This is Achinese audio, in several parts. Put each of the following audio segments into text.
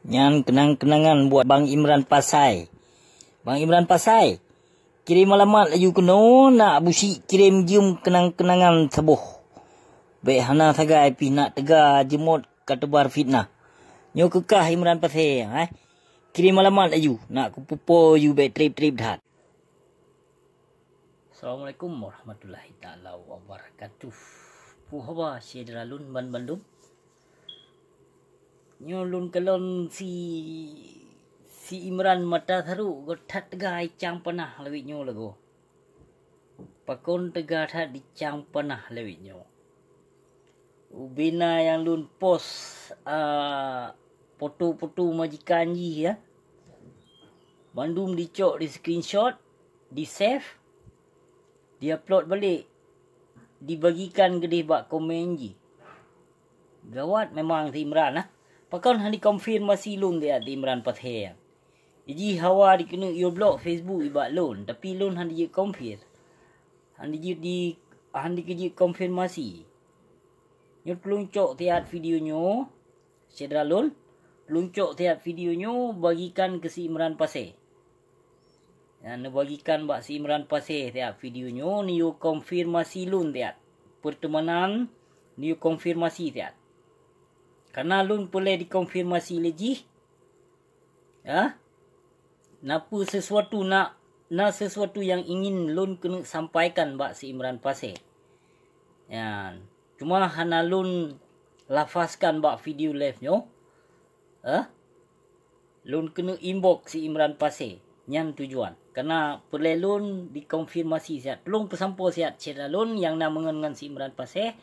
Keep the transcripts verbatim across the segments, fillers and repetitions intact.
Nyan keunang-keunangan buat Bang Imran Pasai. Bang Imran Pasai, kirém alamat laju keunoe, nak Abusyik kirém jeuem keunang-keunangan saboh. Bék hana sagai pih nak teuga jeumot ka teubar fitnah. Nyoe keu kah Imran Pasai, eh. Kirém alamat laju, nak kupupo yue bék treb-treb that. Assalamualaikum warahmatullahi taala wabarakatuh. Peue haba syedara lôn ban bandum? Nyoe lôn kalon si, si Imran mata sarok göt that teuga icang panah lawét nyoe lagoe. Pakon teuga that icang panah lawét nyoe? Ubena nyang lôn post, a, foto-foto majikan jih, ya. Bandum dicok, di-screenshot, di-save, di-upload balik, dibagikan keudeh bak komen jih. Gawat memang si Imran, ah. Pakon han dikonfirmasi lôn siat si Imran Pasai. Jih hawa dikeuneuk yue blok Facebook ibak lôn, tapi lôn han dijeuet konfir. Han dijeuet di, han dikeujeuet konfirmasi. Nyoe tulông cok siat video nyoe, syedara lôn. Tulông cok siat video nyoe bagikan keu si Imran Pasai. Nyan neubagikan bak si Imran Pasai siat video nyoe, neuyue konfirmasi lôn siat. Peuteumanan neuyue konfirmasi siat. Karena lôn peureulée dikonfirmasi lé jih, ya, na peue sesuatu, na, na sesuatu nyang ingin lôn keuneuk sampaikan bak si Imran Pasai. Nyan, cuma hana lôn lafazkan bak video live nyoe. Eh? Lôn keuneuk inbox si Imran Pasai. Nyan tujuan. Karena peureulée lôn dikonfirmasi siat. Tulông peusampoe siat syedara lôn nyang na meungon ngon si Imran Pasai.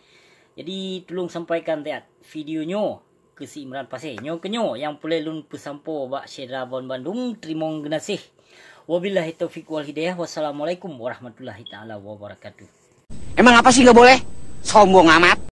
Jadi, tulông sampaikan siat video nyoe keu si Imran Pasai. Nyoe keuh nyoe nyang peureulée lôn peusampoe bak syedara ban bandum. Teurimong geunaséh. Wabillahi taufiq wal hidayah. Wassalamualaikum warahmatullahi taala wabarakatuh. Emang apa sih nggak boleh? Sombong amat.